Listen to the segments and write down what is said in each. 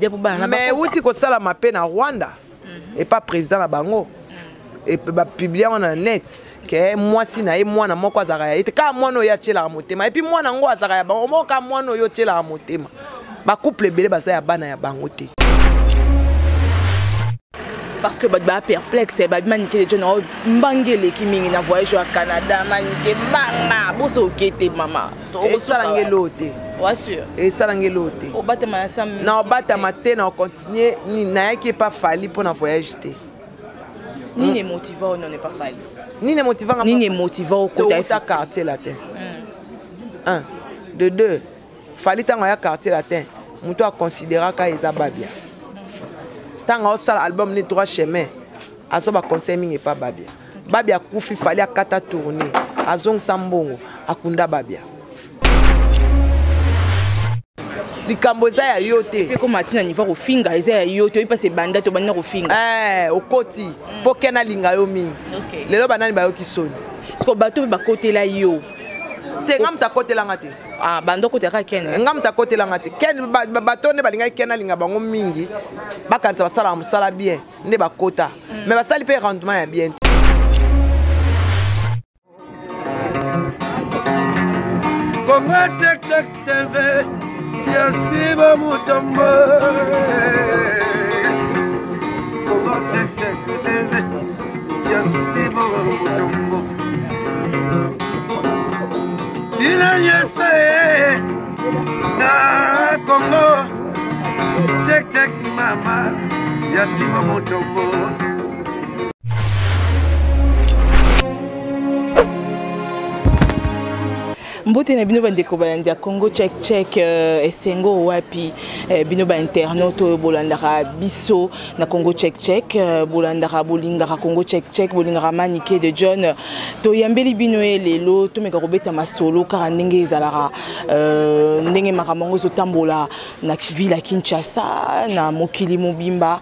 Mais euti kosalama mpe na Rwanda epa président na bango, bapublier yango na net ke mwasi na ye, mwana moko azalaka ya ye te, kaka mwana oyo atielaka motema. Et puis mwana yango azalaka ya bango moko, kaka mwana oyo otielaka motema. Bacouple ebele baza ya bana ya bango te. Parce que bato baa perplexe, babi Manike de John oyo mbanga eleki mingi na voyage ya Canada. Manike, mbanga boso oke te, mama. Esalanga eloo te. Wasur. Esalanga eloo te. Obatama na sa. Na obatama te, na ocontinue. Nayaki epa Fally mpo na voyage te. Nini emotiva oyo non epa Fally? Nini emotivanga? Nini emotiva okota? Touta Quartier Latin un, de deux, Fally ntango aya Quartier Latin, moto aconsidéraka eza Babia. Ntango aosala album ni Droit Chemin, azwa baconseil mingi epa Babia. Babia akufi, Fally akata tournée, azongisa mbongo, akunda Babia. Likambo eza ya yo te. Mpe koma ntina niveau kofinga eza ya yo te, oyi mpasi ebanda to banda kofinga. Okoti mpo ke nalinga yo mingi. Lelo banani bayoki soni? Siko bato mpe bakotela yo. Te, nga moto akotelanga te. Ah, bando okotela kaka Ken. Nga moto akotelanga te. Ken, bato nde balingaki Ken alinga bango mingi, bakanisa basalaka mosala bien nde bakota, mais basali mpe rendement ya bien te. Kongo Tek Tek TV ya Siba Mutombo. Kongo Tek Tek TV ya Siba Mutombo. Bino nyonso ye na Kongo Tek Tek, mama ya Siba Mutombo. Mbote na bino bandeko balandi ya Congo Check Check. Esengo wapi bino bainternaute oyo bolandaka biso na Congo Check Check, bolandaka, bolingaka Congo Check Check, bolingaka Manike de John. Toyambeli bino ye lelo, tomeka kobeta masolo kaka ndenge ezalaka, ndenge makambo yango ezotambola na ville ya Kinshasa, na mokili mobimba.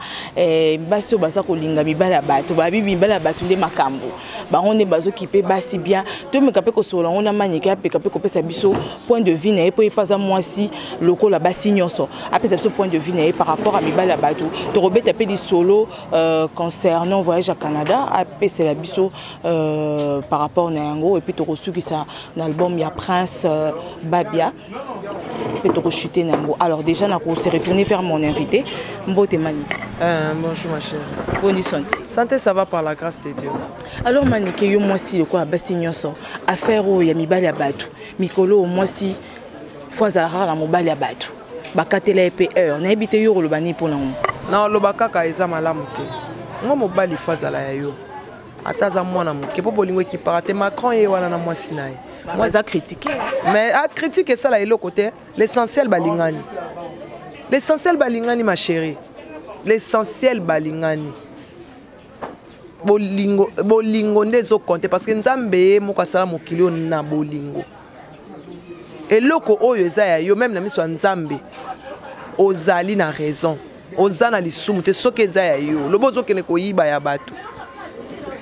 Basi oyo baza kolinga mibali ya bato, babi mibali ya bato nde makambo, bango nde bazokipe basi bien. Tomeka mpe kosolola yango na Manike, apeka mpe kopesa biso point de vue na ye, mpo ye mpe aza mwasi lokola basi nyonso, apesa biso point de vue na ye par rapport à mibali ya bato. Tokobeta mpe lisolo concernant voyage ya Canada, apesela biso par rapport na yango. Et puis tokosukisa na album ya Prince Babia, mpe tokochute na yango. Alors déjà nako se retourner vers mon invité. Mbote Manike. Bonjour ma chérie. Boni santé? Santé ça va, par la grâce de Dieu. Alors Manike, yo mwasi lokola basi nyonso, affaire oyo ya mibali ya bato, mikolo oyo mwasi fo azala kaka na mobali ya bato, bakatela ye mpe heure, nayebi te yo koloba nini mpo nango? Na oloba kaka eza malamu te. Ngo mobali fo azala ya yo, ata aza mwana moke, mpo bolingo ekipaka te. Macron ye wana na mwasi na ye. Aza critique. Mais acritique esala eloko te. L'essentiel balingani, l'essentiel balingani, ma chérie, l'essentiel balingani. Bolingo, bolingo nde ezocompter, parce que Nzambe ye moko asala mokili oyo na bolingo. Eloko oyo eza ya yo, même na miso ya Nzambe ozali na raison, oza na lisumu te. Soki eza ya yo, lobi ozokende koyiba ya bato,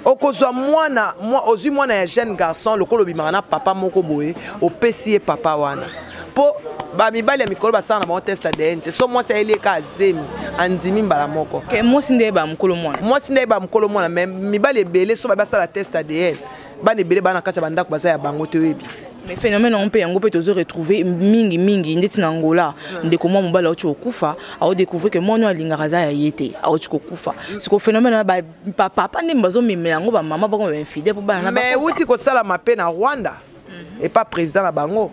okozwa mwana ozwi mwana ya jeune garçon lokola obimaka na papa moko boye, opesi ye papa wana, mpo bamibali ya mikolo basala na bango test ADN te. So mwasi ayeli ye ka azemi, andimi mbala moko. Mwasi nde yeba mokolo mwana. Mwasi nde yeba mokolo mwana. Mais mibali ebele, so babi basala test ADN, bana ebele baa na kati ya bandako baza ya bango te, oyebi. Mais phénomène yango mpe, yango mpe tozo retrouver mingi mingi ndeti na Angola. Ndeko mwa mobali auti kokufa, aodécouvrir ke mwana oyo alingaka aza ya ye te, auti kokufa. Siko phénomène wana, bapapa nde bazomemela yango bamama bango bainfidèle mpo bana na Mais euti kosalama mpe na Rwanda epa président na bango,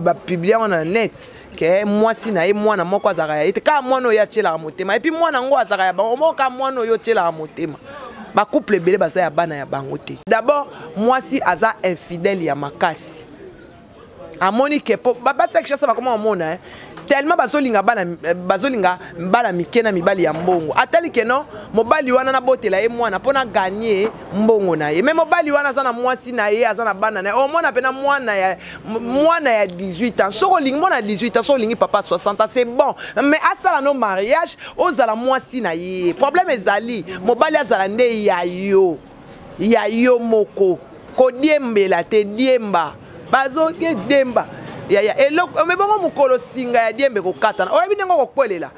bapublier yango na net ke mwasi na ye, mwana moko azalaka ya ye te, kaka mwana oyo atielaka motema. Et puis mwana yango azalaka ya bango moko, kaka mwana oyo otielaka motema. Bacouple ebele baza ya bana ya bango te. D'abord mwasi aza infidèle ya makasi, amoni ke po basi ya Kinshasa bakoma komona tellement bazolinga bana, bazolinga bana mike na mibali ya mbongo. Atali ke non, mobali wana nabotela ye mwana mpo na gagner mbongo na ye. Mais mobali wana aza na mwasi na ye, aza na bana na ye. Omona mpena mwana ya 18 ans, soki olingi mwana ya 18 ans, soki olingi papa 60 ans, c'est bon, mais asala no mariage, ozala mwasi na ye. Problème ezali mobali azala nde ya yo, ya yo moko. Kodiembela te, diemba bazoke demba. Yaya eloko me bongo mokolo singa ya diembe kokatana, oyebi ndenge okokwelela.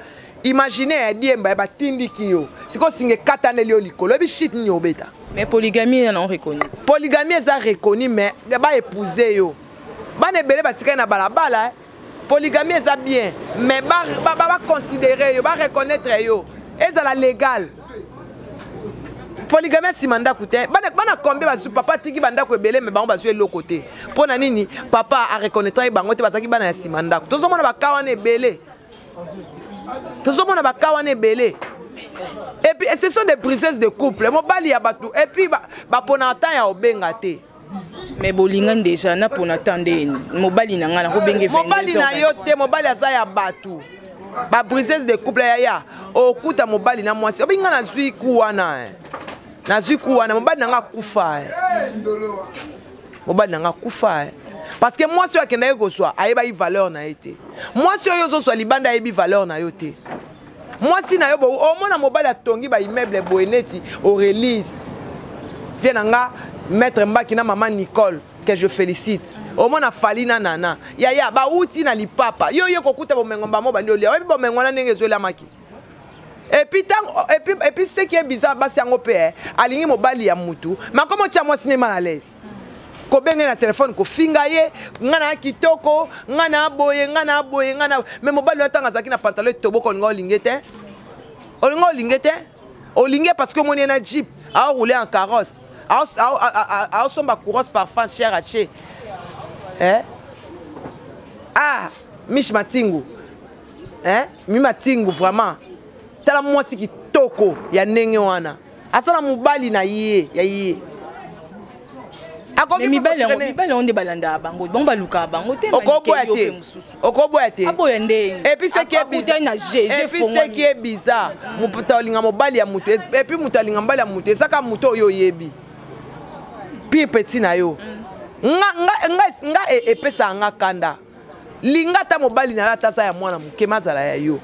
Imagine ya diemba ya batindiki yo sikoyo singa ekataneli yo likolo, oyebi shit nini obeta. Mais polygamie eza nango reconnu. Polygamie eza reconnu, mais baépouser yo, bana ebele batikali na balabala. Polygamie eza bien, mais baconsidérer yo, bareconnaître yo, ezala légal. Polygamie nsima ndako te. Bana combien bazwi? Papa atiki bandako ebele, me bango bazwi eloko te. Mpo na nini papa areconnaître ye bango te? Bazalaki bana ya nsima ndako. Tozomona baka wana ebele, tozomona baka wana ebele. Et puis ce sont des princesses de couple, mobali ya bato. Et puis baponaka temps ya obenga te. Mais bolingani déjà, na pona temps nde mobali na ngai nakobenge. Mobali na yo te, mobali aza ya bato. Babriseuse de couple, yaya, okuta mobali na mwasi obi ngai nazwi ku wana, nazwi ku wana, mobali na ngai akufa, mobali na ngai akufa, parce que mwasi oyo akendaki kozwa ayebaki valeur na ye te. Mwasi oyo ozozwa libanda ayebi valeur na yo te. Mwasi na yo, omona mobali atongi baimmeuble boye neti orelise vie na nga, maître Mbaki na mama Nicole que je félicite. Omona Fali na nana, yaya, bauti na lipapa. Yo ye kokuta bomengo bamo bandi olia, oyebi bomengo wana ndenge ezwelamaki. Et puis tango, et puis ce qui est bizarre, basi yango mpe alingi mobali ya mutu, mais akoma otya mwasi ne mal à l'aise, kobenge na telefone, kofinga ye: nga na kitoko, nga na boye, nga na boye, nga na. Mais mobali oyo, ntango azalaki na pantalon etoboko, olinga olinge te, olinga olinge te. Olinge parce que omoni ye na jeep, aroule en carrosse, aosomba courosse, parfum cher ache, eh? Ah, Mish Matingu, eh? Mi Matingu, vraiment, tala mwasi kitoko ya ndenge wana, asala mobali na ye ya ye. Mibali yango nde balandaka bango, bango balukaka bango te. Okoboya te, okoboya te. Aboya ndenge? Et puis ce qui est bizarre, moto alinga mobali ya moto, et puis moto alinga mobali ya moto ezaka moto oyo oyebi pire petit na yo. Nga epesaka nga kanda. Linga ata mobali na yo, ata aza ya mwana moke, mazala ya yo.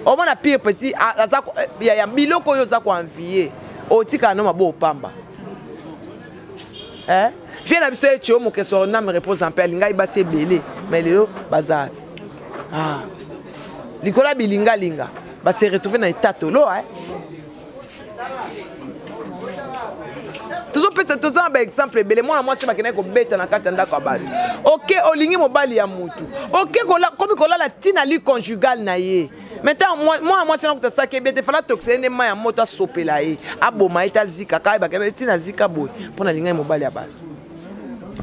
Omona pire petit aza ya biloko oyo oza koenvie, otikala no mabo opamba, eh? Vie na biso eti oyo mokeso name repose mpe alingai basi ebele, mais lelo baza, ah, likolo ya bilingalinga, base retrouve na etatolo, eh? Tozopesa, toza na baexemple ebele. Mwana mwasi bakendaki kobeta na kati ya ndako ya bato. Oke, olingi mobali ya mutu, oke komi kolala ntina lit conjugal na ye. Mais ntango mwana mwasi wana kuta asaki ebete, fala tokisa ye nde mai ya moto, asopela ye, aboma ye te, azika kaka. Bakenda ntina azika boye mpo na lingai mobali ya bato.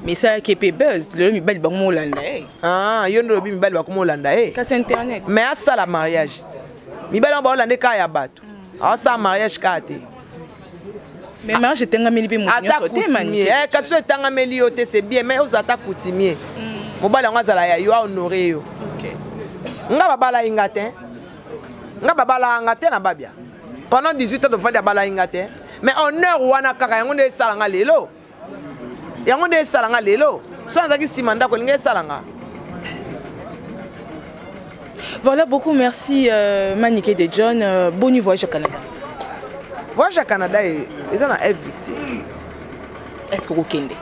Mais esalaki mpe buzz. Lelo mibali bango molanda ye. Ah, yo nde olobi mibali bakoma olanda ye. Kasi internet. Mais asala mariage te. Mibali yango baolanda kaka ya bato, aosala mariage kaka te. Mais mariage etengameli mpe moto nyonso te. Coutumier, kasi so etangameli yo te, c'est bien, mais ozala ata coutumier. Mobali yango azala ya yo, ahonore yo. Nga babala ye nga te, nga babalaka nga te na babia. Pendant 18 ans tofandi, abala ye nga te, mais honneur wana kaka yango nde esala nga lelo, yango nde esala nga lelo. So nazalaki nsima ndako, elingi esala nga. Voilà, beaucoup merci, Manike de John. Bonne voyage au Canada. Voyage à Canada eza na F victime. Est-ce que okende?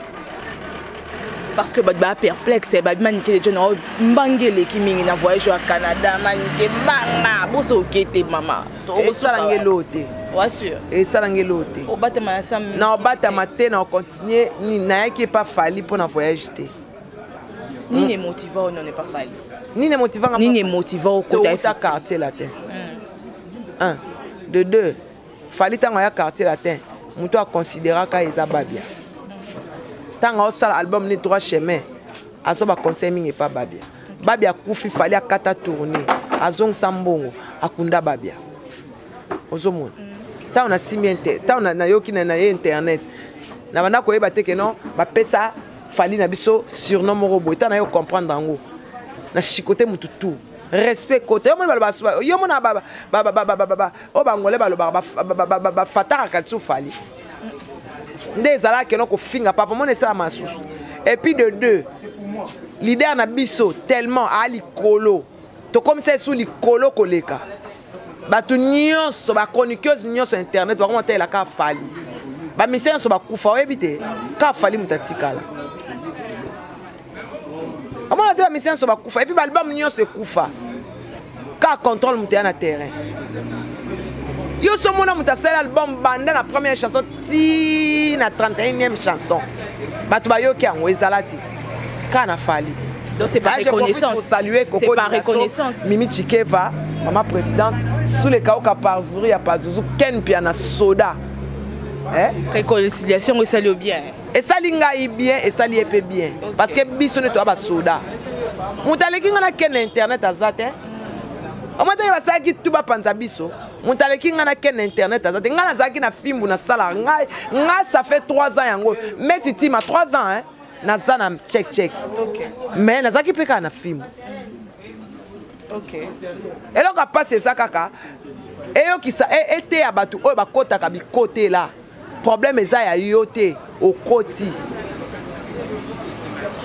Parce que bato baa perplexe, babi Manike de John oh, mbanga eleki mingi na voyage ya Canada. Manike, mbanga boso oke te, mama. Esalanga eloo te. Wasur. Esalanga eloo te. Obatama na sam. Na obatama te, na ocontinue. Nayaki epa Fali mpo na voyage te. Nini emotiva oyo non epa Fali? Nini emotivanga? Nini emotiva okota? Touta Quartier Latin, un de deux. Fali, ntango aya Quartier Latin, moto aconsidéraka eza Babia. Ntango aosala album ni Droit Chemin, azwa baconseil mingi epa Babia. Babia akufi, Fali akata tourné, azongisa mbongo, akunda Babia. Ozomona, ntango nasimi, ntango nayoki na ye internet, na banda koyeba te ke non, bapesa Fali na biso surnom moko boye. Ntango naye comprendre yango, na chikote motu tout respect kota yo. Moni baloba, yo mona oyo bangolais balobaka, bafataka lisu Fali nde ezalaka keno kofinga papa. Mona esala masusu. Et puis de deux, leader na biso tellement aa likolo, tokomisa esu likolo koleka bato nyonso, bachroniqueuse nyonso internet bakoma otalelaka Fali. Bamisia nyonso bakufa, oyebi te, ka Fali moto atikala. Omona te bamisi nyonso bakufa, epuis baalbum nyonso ekufa ka contrôle moto ya na terrain. Yo so omona moto asali album banda na première chanson ti na 31e chanson, bato bayoki yango ezala te kaka na Fally. Donc c'est par Ah, je profite reconnaissance. pour saluer Coco C'est par Dinasso, reconnaissance. Mimi Chikeva, maman présidente, sous les Kaoka Parzuri ya Pazuzu, Ken Piana Soda. Eh? Réconciliation esali yo bien. Esali ngai bien, esali ye mpe bien. Parce que biso nde toya basoda. Moto aleki ngai na ken na internet aza te. Omoi teke basalaki tu bapanza biso. Moto aleki ngai na ken na internet aza te. Ngai nazalaki na fimbu nasala ngai, ngai ça fait 3 ans yango. Meti tima 3 ans hein. Naza na check check. Mais nazalaki mpe kaka na fimbu. Eloko ya mpasi eza kaka eyokisa eteya bato oyo bakotaka bikotela. Problème eza ya yo te, okoti.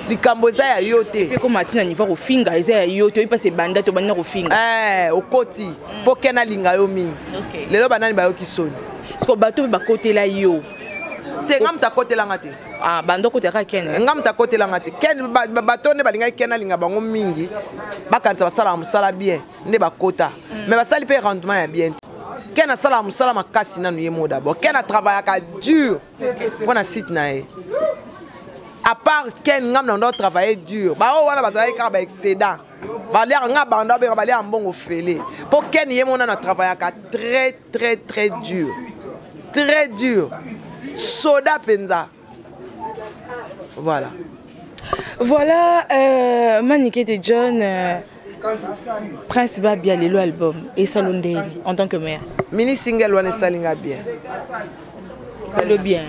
Likambo eza ya yo te. Pe koma tina niveau kofinga eza ya yo te, oyebi mpasi ebanda to banda kofinga. Okoti mpo ken alinga yo mingi. Lelo banani bayoki soni. Siko bato mpe bakotela yo. Te, nga moto akotelanga te. Ah, bando kotelaka ken. Nga moto akotelanga te. Ken, bato nde balingaki ken alinga bango mingi, bakanisa basalaka mosala bien nde bakota. Mais basali mpe rendement ya bien. Ken asalaka mosala makasi nanu ye moko d'abord. Ken atravaillaka dur mpo na site na ye. À part Ken, ngam na ndo travailler dur. Ba oyo wana bazalaki kaka ba excédent. Baliaka nga banda benga baliaka mbongo fele. Po Ken ye mona na travaillaka très très très dur. Très dur. Soda penza. Voilà. Voilà, Maniké de John, Prince Babia lelo album et Salondeli en tant que mère. Mini single wana esalinga bien. Esalo bien.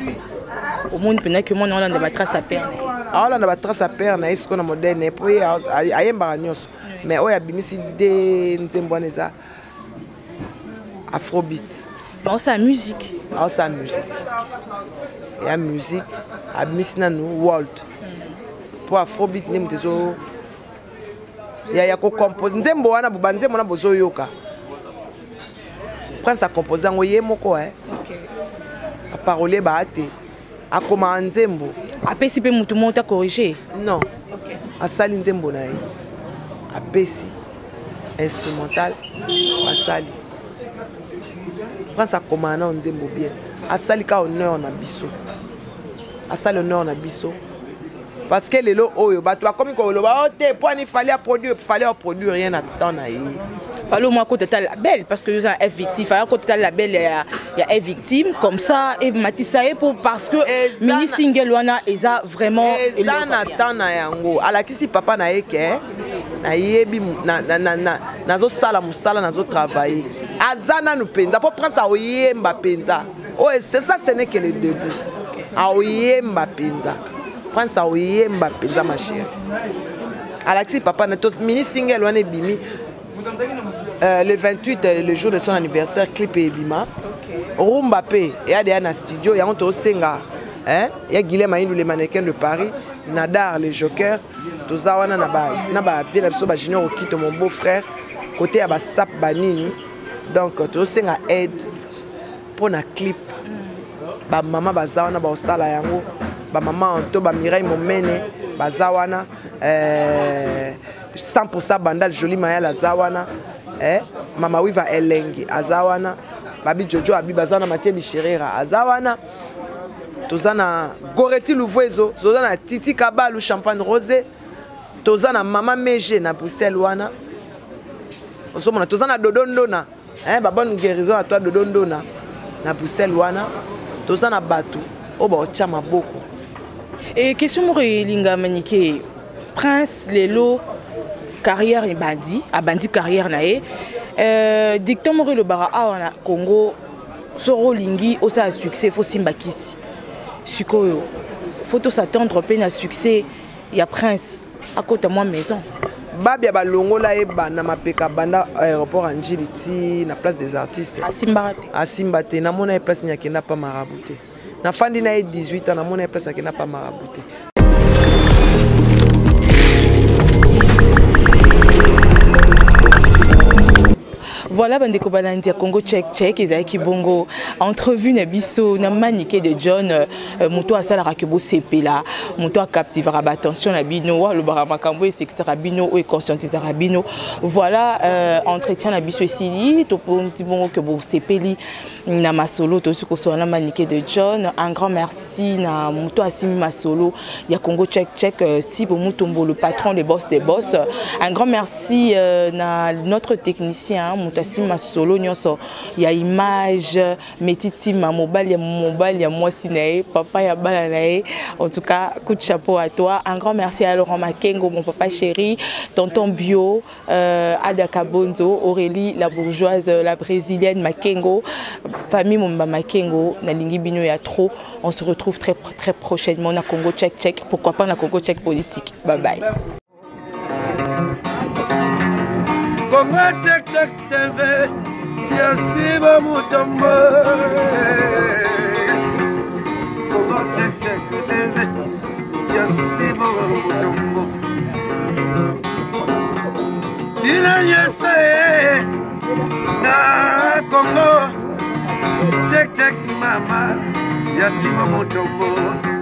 Au monde pena que moi on a ba trace à père. Aolanda ba trace à père na esiko na modèle na po ye ayembaka nyonso. Mais oyo abimisi de nzembo wana eza afrobeat. Mais osala musique. Osala musique. Ya musique abimisi nanu world. Po afrobeat nde moto ezo ya kocompose nzembo wana, bo ba nzembo wana bozoyoka. Prince a compose yango ye moko, eh. Aparolier ba te. Akoma nzembo. Apesi pe mutu moko ta corriger? Non. Asali nzembo na ye. Apesi instrumental asali. Prince akoma na nzembo bien. Asali ka honneur na biso. Asali honneur na biso. Parce que lelo oyo bato bakomi koloba, oh te, po ani fallait produire, fallait produire rien na temps na ye. Fallait au moins côté ta label parce que nous avons F victime, fallait côté ta label ya ya F victime comme ça et Matissa et pour parce que mini single wana eza vraiment eza na temps na yango. Alakisi papa na ye ke na yebi na na na na nazo sala musala nazo travailler. Aza nanu penza po prince aoyemba penza. Oh c'est ça, ce n'est que le début. Aoyemba penza. Prince aoyemba penza ma chérie. Alakisi papa na tos mini single wana ebimi. Le 28, le jour de son anniversaire, clip ebima. Rumba pe ya de na studio yango to senga, hein, ya Guilhem Aïndou le mannequin de Paris, Nadar le joker, toza wana na ba na ba vie na biso ba junior Okito mon beau frère côté ya ba sap banini. Donc to senga aide pour na clip. Ba mama baza wana ba osala yango, ba mama Anto, ba Mireille Momene baza wana, 100% Bandal Jolie Mayala aza wana, Mama Wiva Elengi aza wana, Babi Jojo Abi baza na Mathieu Bicherera aza wana, toza na Goretti Louvoiseau, toza na Titi Kabalu Champagne Rosé, toza na Mama Meje na Bruxelles wana. Ozomona toza na Dodo Ndona, hein, ba bonne guérison à toi Dodo Ndona na Bruxelles wana, toza na bato oyo baotya maboko. Et question moko elinga Maniké, Prince lelo carrière ebandi, abandi carrière na ye. Dicton moko elobaka awa na Congo, soko olingi osala succès, faut simba kisi. Sikoyo, faut to s'attendre pe na succès ya Prince akota mwa maison. Babia balongola ye banda mapeka banda aéroport ya Njili ti na place des artistes. Asimba te. Asimba te, namona ye place nyakenda pa marabout te. Nafandi na ye 18 ans, namona ye place akenda pa marabout te. Voilà, bandeko balandi ya Congo Check Check, ezalaki bongo entrevue na biso na Manike de John, moto asalaka ke bosepela, moto acaptivaka baattention na bino, alobaka makambo esekisaka bino, oyo econscientisaka bino. Voilà, entretien na biso esili, toponti bongo ke bosepeli na masolo tosi kosola na Manike de John. Un grand merci na moto asimi masolo ya Congo Check Check, Sibo Mutombo, le patron des boss des boss. Un grand merci na notre technicien, moto asimi masolo nyonso ya image, Metitima, mobali ya mobali ya mwasi na ye, papa ya bana na ye. En tout cas, coup de chapeau à toi. Un grand merci à Laurent Makengo, mon papa chéri, tonton Bio, Ada Kabonzo, Aurélie la bourgeoise, la brésilienne Makengo, famille Momba Makengo, nalingi bino ya trop. On se retrouve très très prochainement na Congo Check Check, pourquoi pas na Congo Check Politique. Bye bye. Congo Check Check TV, Yasiba Mutombo. Congo Check Check TV, Yasiba Mutombo. Bino nyonso ye na Congo Check Check mama Yasiba Mutombo.